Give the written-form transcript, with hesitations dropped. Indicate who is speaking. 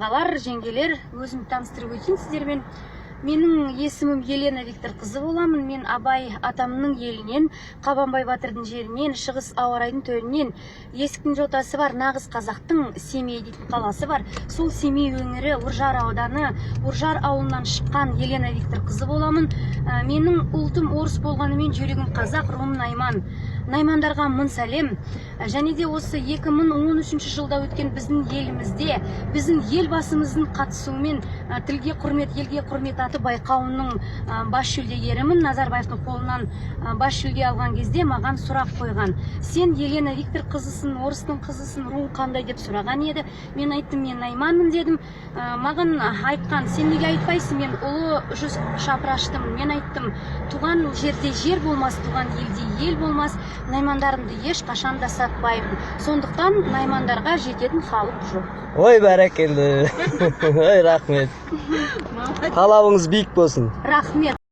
Speaker 1: Ағалар, жеңгелер, өзімді таныстырып өтейін сіздермен. Менің есімім Елена Викторқызы боламын. Мен Абай атамның елінен, Қабанбай батырдың жерінен, шығыс ауа райдың төрінен, Есіктің жотасы бар, нағыз қазақтың Семей дейтін қаласы бар. Сол Семей өңірі, Үржар ауданы, Үржар ауылынан шыққан Елена Викторқызы боламын. Менің ұлтым орыс болғанымен, жүрегім қазақ, руым найман. Наймандарға мың сәлем. Және де осы 2013 жылда өткен біздің елімізде, біздің Елбасымыздың қатысуымен «Тілге құрмет, елге құрмет» атты байқауының бас жүлдегерімін. Назарбаевтың қолынан бас жүлде алған кезде маған сұрақ қойған: «Сен Елена Виктор қызысың, орыстың қызысың, руың қандай?» – деп сұраған еді. Мен айттым: «Мен найманмын», – дедім. Маған айтқан: «Сен неге айтпайсың, мен Ұлы жүз шапыраштымын?» Мен айттым: «Туған жерде жер болмас, туған елде ел болмас, наймандарымды ешқашан да сатпаймын». Сондықтан наймандарға жететін халық жоқ.
Speaker 2: Ой, бәрекелді! Ой, рахмет, талабыңыз биік болсын.
Speaker 1: Рахмет.